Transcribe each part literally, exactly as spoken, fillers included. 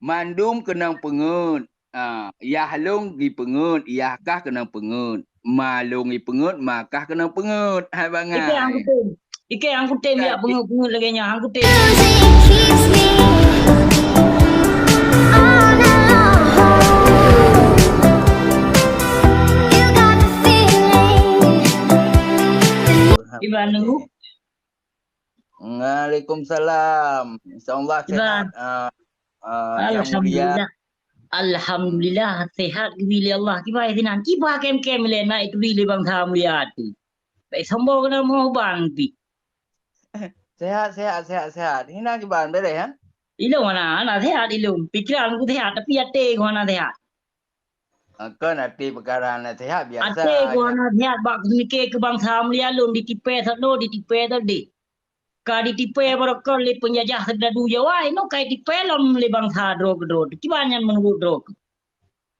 Mandum keunong peungeuet. Ah, yah lôn jipeungeuet, yah kah keunong peungeuet. Ma lôn jipeungeuet, ma kah keunong peungeuet. Hai bangai. Ikei hang kutem. Ikei hang kutem ya peungeuet-peungeuet lagèe nyan, hang kutem. Music keeps me on a low. You got the feeling. Iban nunggu. Waalaikumsalam. Insyaallah sehat. Ah, ah, Yang Mulia. Alhamdulillah. Alhamdulillah, sehat geubri lé Allah. Kiban sinan? Kiban kem-kem lé na ituri lé bansa mulia tu. Bèk sombong keunan meuh bang pi. Sehat, sehat, sehat, sehat. Hina kiban, beres, ha? Ilôn hana, hana sehat ilôn. Pikiran ku sehat, tapi até ku hana sehat. Ah, kon até peukara hana sehat, biasa. Até ku hana sehat bak keu miké keu bansa mulia lôn, ditipèe sat lôn, ditipèe sat deh. Ka ditipèe barokon lé peunjajah seudadu Jawa, inoe ka jitipèe lom lé bansa droe keudroe. Kiban nyan meunurot droe.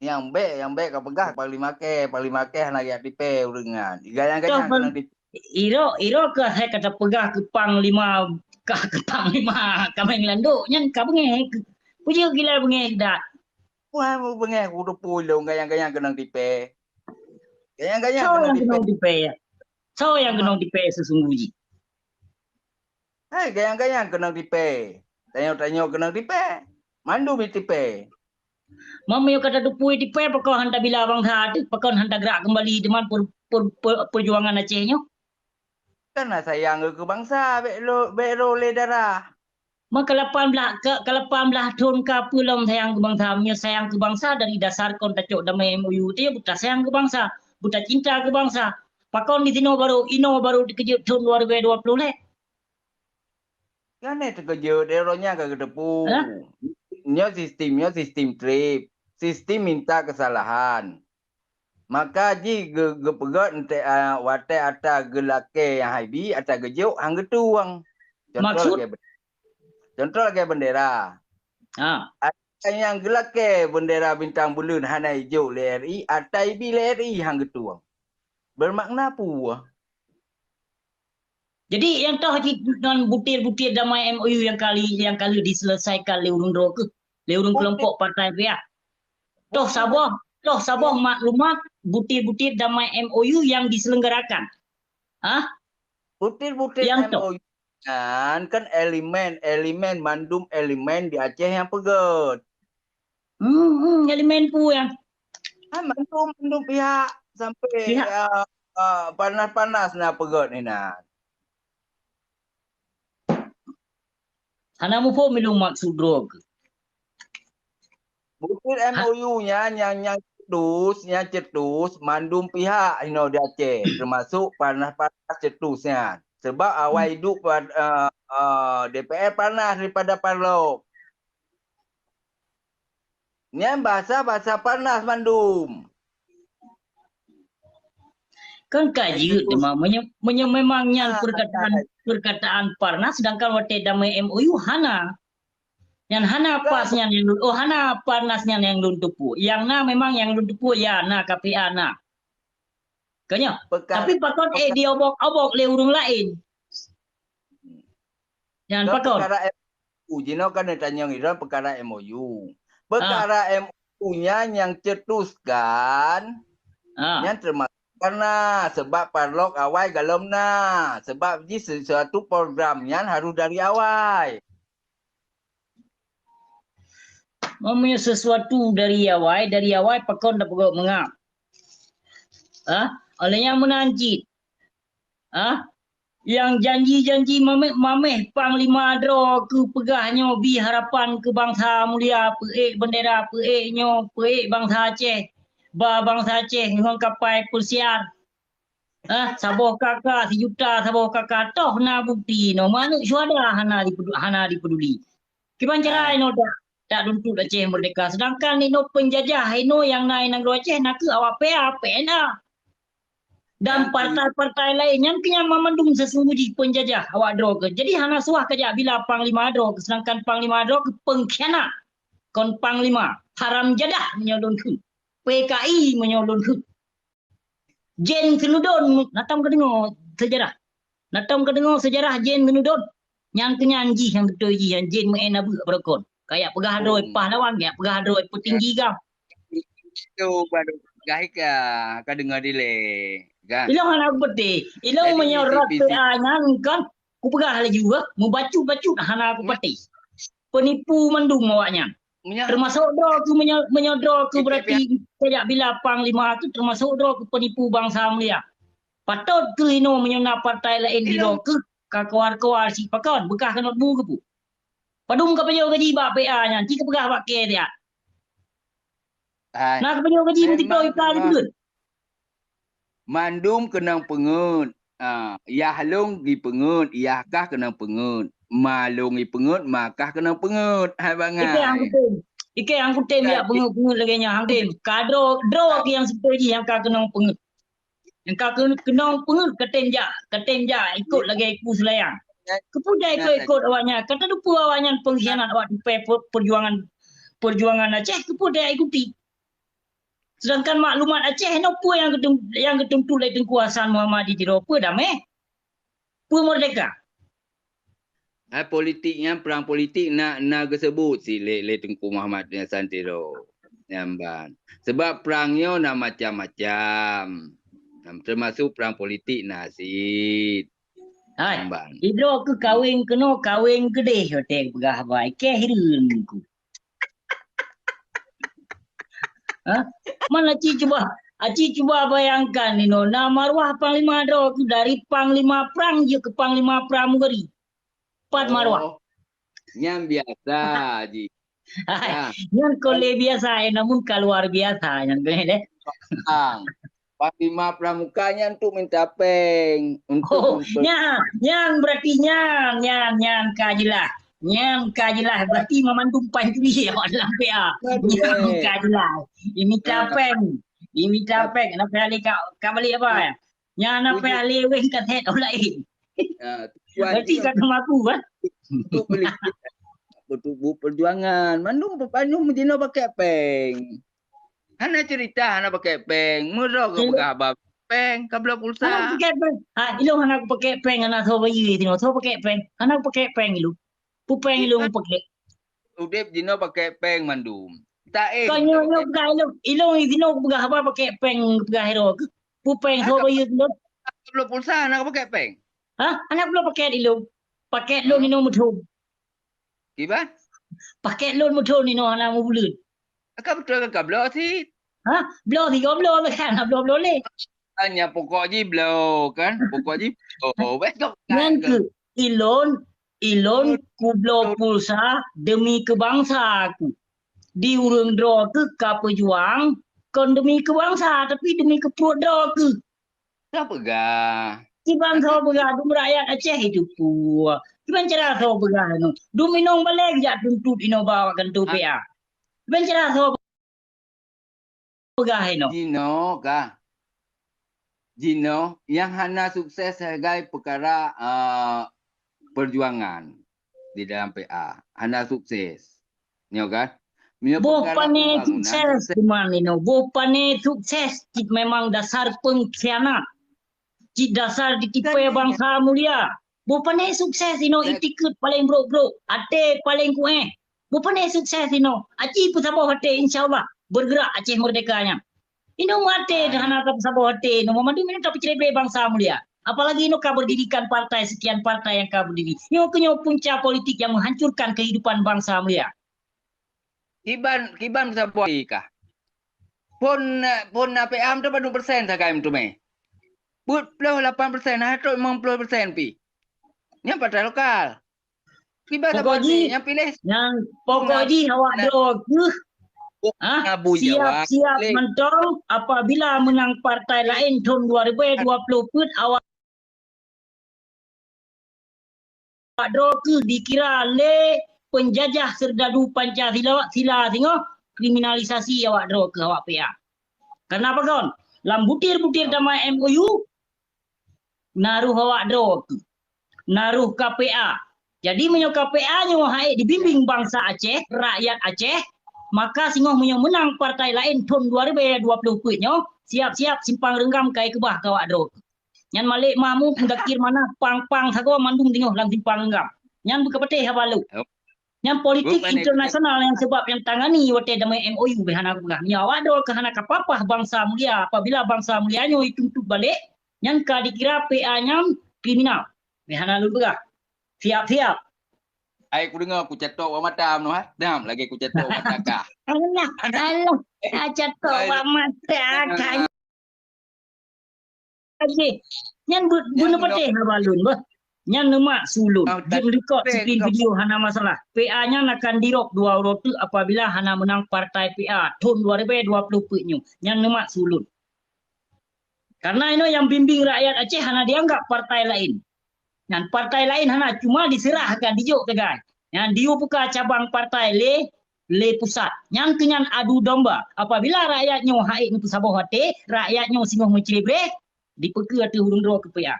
Nyang bèk, nyang bèk ka peugah Panglima Kèe, Panglima Kèe hana jak tipèe ureueng nyan. Ganyang-ganyang keunong tipèe. Iro, iro keuh asai ka tapeugah keu Panglima, ka keu Panglima Kameng Landok nyan ka beungèh. Peue jeuet gila beungèh dat. Wah, beungèh kuteupeu lôn ganyang-ganyang keunong tipèe. Ganyang-ganyang keunong tipèe. Soe nyang keunong tipèe? Soe nyang keunong tipèe seusunggoh jih? Hai, ganyang-ganyang keunong tipèe. Tanyoe-tanyoe keunong tipèe. Mandum jitipèe. Meunyoe ka tateupeue jitipèe, pakon han tabila bansa teuh, pakon han tagrak keumbali teuma per-, per-, per-, peujuangan Aceh nyoe? Kan na sayang keu bansa, bèk lo-, bèk lo lé darah. Maka lapan blah, ka, ka lapan blah thon ka peue lom sayang keu bansa. Meunyoe sayang keu bansa dari dasar kon tacok damai M O U teuh, buta sayang keu bansa, buta cinta keu bansa. Pakon di sinoe barô, inoe barô teukeujot thon dua ribu dua puluh lhèe? Kan teukeujot, eh, roh nyan ka geuteupeue. Hah? Nyoe sistem, nyoe sistem trip. Sistem minta kesalahan. Maka jih geu-, geupeugöt enteuk, a, watèe ata geulakèe nyang haibi, ata geujok han geutueng. Contoh lagèe ben-, contoh lagèe bendera. Ha. Ata nyang geulakèe bendera bintang buleuen hana ijok lé R I, ata ibi lé R I han geutueng. Bermakna peue? Jadi, nyang toh jih ngon butir-butir damai M O U nyang kali, nyang ka lheueh diselesaikan lé ureueng droe keuh, lé ureueng keulompok partai pih. Toh saboh, toh saboh maklumat butir-butir damai M O U nyang diselenggarakan. Hah? Butir-butir M O U nyan kan elemen, elemen, mandum elemen di Aceh nyang peugöt. Hmm, hmm, elemen peue nyan? Ha, mandum, mandum pihak sampai, pihak. Ya, ah, panas-panas na peugöt inan. Hana muphom ilôn maksud droe keuh. Butir M O U nyan, nyang, nyang cetus, nyang cetus mandum pihak inoe di Aceh, termasuk panas-panas cetus nyan. Sebab awai duek pa-, eh, eh, D P R panas daripada parlok. Nyan bahasa-bahasa panas mandum. Kan ka jeuet teuma, meunyoe, meunyoe memang nyan perkataan, perkataan panas, sedangkan watèe damai M O U hana. Nyan hana pas nyan nyang lôn, oh, hana panas nyan nyang lôn teupeue. Nyang na memang nyang lôn teupeue, ya, na K P A na. Ka nyoe. Tapi pakon, eh, diobok-obok lé ureueng laén? Nyan pakon? Peukara M O U, jinoe kan neutanyong droen peukara M O U. Ah. Peukara M O U nyan nyang cetuskan, ah, nyan teumasuk karena sebab parlok awai golom na, sebab jih sesuatu program nyan harus dari awai. Meunyoe sesuatu dari awai, dari awai pakon tapeugöt mangat. Ah, oleh nyang meunan cit. Ah, nyang janji-janji mameh-mameh panglima droe keuh peugah nyoe bi harapan keu bansa mulia, peuék bendera, peuék nyoe, peuék bansa Aceh, ba bansa Aceh ngon kapai peusiar. Ah, saboh K K sijuta, saboh K K, toh na bukti inoe, manök syuhada hana dipedu-, hana dipeduli. Kiban cara inoe dak, dak tuntut Aceh merdeka, sedangkan inoe penjajah inoe nyang na i nanggroe Aceh nakeuh awak P A, P N A. Dan partai-partai laén nyan keuh nyan mandum sesungguh jih penjajah awak droe keuh. Jadi hana suah kajak bila panglima droe keuh, sedangkan panglima droe keuh pengkhianat. Kon panglima, haram jadah meunyoe lôn kheun. P K I meunyoe lôn kheun. Jén Seunudon, na tom kadeungoe sejarah? Na tom kadeungoe sejarah Jén Seunudon? Nyan keuh nyan jih nyang beutôi jih, nyang jén meu'en abeuk barokon. Kayak peugah droe pahlawan, kayak peugah droe peutinggi gam. Itu baru peugah ka, ka deungoe dilée, kan? Ilong hana kupeuteh. Ilong meunyoe rot P A nyan kan, kupeugah laju, eh, mubacut-bacut hana kupeuteh. Penipu mandum awaknyan. Termasuk droe keuh meunyoe, meunyoe droe keuh berarti kajak bila panglima keuh termasuk droe keuh penipu bansa mulia. Patot keuh inoe meunyoe na partai laén di droe keuh ka kawar-kawar si pakon beukah keuneuk bu keuh pu. Padum ka pajoh gaji bak P A nyan, ci kapeugah bak kée siat. Na ka pajoh gaji meutipeu ipla di peungeuet. Mandum keunong peungeuet. Ah, yah lôn jipeungeuet, yah kah keunong peungeuet. Ma lôn jipeungeuet, ma kah keunong peungeuet. Hai bangai. Ikei hang kutem. Ikei hang kutem yak peungeuet-peungeuet lagée nyan hang tem. Ka droe, droe keuh nyang sipeu jih nyang ka keunong peungeuet. Nyang ka keunong peungeuet katem jak, katem jak ikot lagée iku seulayang. Keupeue jak ikot-ikot awaknyan? Ka tateupeue awaknyan pengkhianat awak teupe perjuangan, perjuangan Aceh. Keupeue jak ikuti? Sedangkan maklumat Aceh nyoe peue nyang geutum-, nyang geutuntut lé Teungku Hasan Muhammad di Tiro? Peue damé? Peue merdeka? Hai politik nyan, perang politik na, na geuseubut si lé, lé Teungku Muhammad Hasan Tiro. Nyan ban. Sebab perang nyoe na macam-macam. Termasuk perang politik na cit. Hai, nyan ban. Idroe keuh kaweng keunoe, kaweng keudeh watée peugah haba. Ikei hireuen ku. Ha? Man aci cuba, aci cuba bayangkan inoe, na maruah panglima droe keuh dari panglima prang jeuet keu panglima pramugari. Pat maruah. Oh, nyan biasa ji. Hai, nyan kon lé biasa, eh, namun ka luar biasa nyan kon lé. Bang. Panglima Pramuka nyan untuk minta péng, untuk Oh, nyan, nyan berarti nyan, nyan, nyan ka jeulaih. Nyan ka jeulaih, berarti memandum pancuri awak dalam P A. Nyan ka jeulaih. Imita péng. Imita péng. Kenapa ahli ka, ka balik apa? Nyan apa ahli weh ka set orang lain. Berarti ka kena aku, kan? Untuk beli, untuk bu-, perjuangan. Mandum, mandum jinoe pakai péng. Hana cerita, hana pakai péng. Meuroe keu peugah haba péng, ka bloe pulsa. Hana pakai péng. Ha, ilong hana pakai péng, hana soe bayeue tinoe. Soe pakai péng? Hana pakai péng ilong. Pu péng ilong pakai. Udeb jinoe pakai péng mandum. Tak eh. Kau nyoe, nyoe peugah ilong, ilong tinoe peugah haba pakai péng, peugah hero. Pu péng soe bayeue tinoe. Ka bloe pulsa, hana pakai péng. Ha? Hana bloe pakai ilong. Pakai ilong inoe meuthon. Kiban? Paket lôn meuthon inoe hana meubuleuen. Ka beutôi ka bloe cit. Ha? Bloe sigoe bloe kan? Bloe-bloe lé. Hanya pokok jih bloe kan? Pokok jih bloe. Nyan keuh ilôn, ilôn kubloe pulsa demi keu bansa ku. Di ureuëng droe keuh ka peujuang kon demi keu bansa, tapi demi keu pruet droe keuh. Ka peugah. Kiban soe peugah dum rakyat Aceh itu pue. Kiban cara soe peugah inoe. Dum inong balek jak tuntut inoe bak kantor P A. Kiban cara soe peugah inoe. Jinoe kah? Jinoe nyang hana sukses sagai peukara, eh, perjuangan di dalam P A. Hana sukses. Nyoe kan? Boh pane sukses teuma inoe. Boh pane sukses cit memang dasar pengkhianat. Cit dasar jitipée bansa mulia. Boh pane sukses inoe, itikeuet paleng brok-brok, até paleng kuéh. Boh pane sukses inoe. Aci peusaboh até, insya Allah bergerak Aceh merdeka nyan. Inoe meuaté hana tapeusaboh até, inoe mandum inoe tapeucrebre bansa mulia. Apalagi inoe ka berdirikan partai, sekian partai yang ka berdiri. Nyoe keuh nyoe punca politik yang menghancurkan kehidupan bansa mulia. Kiban, kiban saboh kah? Phon, phon A P A tu padum persen sagai meuteumé? Peuet ploh lapan persen, hana trok limong ploh persen pi. Nyan partai lokal. Kiban saboh nyang piléh. Nyang pokok jih awak droe keuh, ah, siap-siap mantong apabila menang partai laén thon dua ribu dua puluh peuet awak droe keuh dikira lé penjajah serdadu Pancasila, sila singoh kriminalisasi awak droe keuh awak P A. Karena apa kon? Lam butir-butir damai M O U, na roh awak droe keuh, na roh K P A. Jadi meunyoe K P A nyoe hai dibimbing bansa Aceh, rakyat Aceh, maka singoh meunyoe meunang partai laén thon dua ribu dua puluh peuet nyoe, siap-siap simpang reunggam ka ikeubah keu awak droe keuh. Nyan Malik Mahmud, Mudakir Manaf, pang-pang sagoe mandum teungoh lam simpang reunggam. Nyan beukeupeutéh haba lôn. Nyan politik internasional nyang sebab nyang tangani watée damai M O U beh hana geupeugah. Nyoe awak droe keu hana kapapah bansa mulia. Apabila bansa mulia nyoe ituntut balek, nyan ka dikira P A nyan kriminal. Beh hana lôn peugah. Siap-siap. Ai kudeungoe kucatok bak mata meunoe, ha? Dam lagée kucatok bak mata kah. Allah, Allah. Catok bak mata kah. Nyan beuneupeutéh haba lôn beuh. Nyan neumat su lôn. Jeuet likot screen video hana masalah. P A nyan akan dirok dua uroe teuk apabila hana meunang partai P A thon dua ribée dua ploh peuet nyoe. Nyan neumat su lôn. Karena inoe nyang bimbing rakyat Aceh hana dianggap partai laén. Nyan partai laén hana, cuma diseurahkan dijok keu gai. Nyan diubuka cabang partai lé lé pusat. Nyan keu nyan adu domba. Apabila rakyat nyoe hait neupeusaboh até, rakyat nyoe singoh meucré-breh, dipeukeue ateueh ureuëng droe keu P A.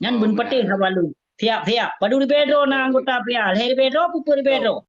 Nyan beuneupeutéh haba lôn. Siap-siap. Padum ribée droe na anggota P A, lhée ribée droe, peuet ribée droe.